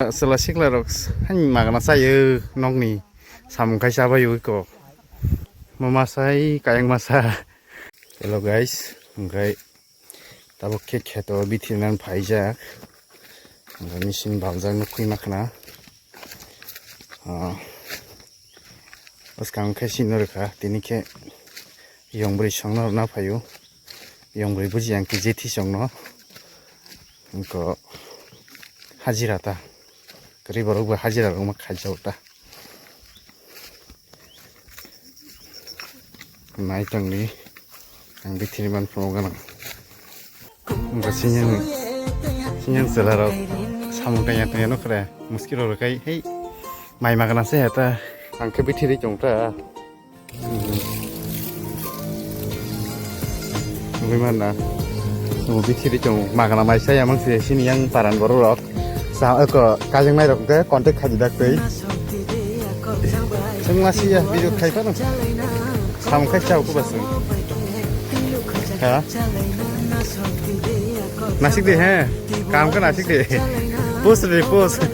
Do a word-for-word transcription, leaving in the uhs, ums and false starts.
Chwla sikla rok hai magana chayo nokni samung khai chabayo iko. Mama sai kayang masa. Hello guys, hwnkhe tabuk khe kheto bithirnan phaijak. Hwnkhe machine baljak nukwi makhna. Ah, bwskang khe sino rwkha, tini khe yong bwrwi songno rwna phaio. Yong bwrwi buji ang khe jethi songno. Hwnkhe hajira ta. Kwrwi borok bo hajira rok ma khaijao ta. Nai tongdi. Ang bithiri man phunuk ganang. Wngkha sinyang, sinyang chwla rok samung tanya tanya no khre. Muskil rok kai hei. Mai magana se heta. Ang khe bithiri chong ta. Wngwi man na. Chwng bithiri chwng magana mai saya mang se sini yang paran borok rok. Sa ko kajang nai rok ke contact khaji dak tei. Chwng ma siya video khai pa no. Sam khai chao ko basung. Ha? Nasik de he. Kam ka nasik de. Post de post.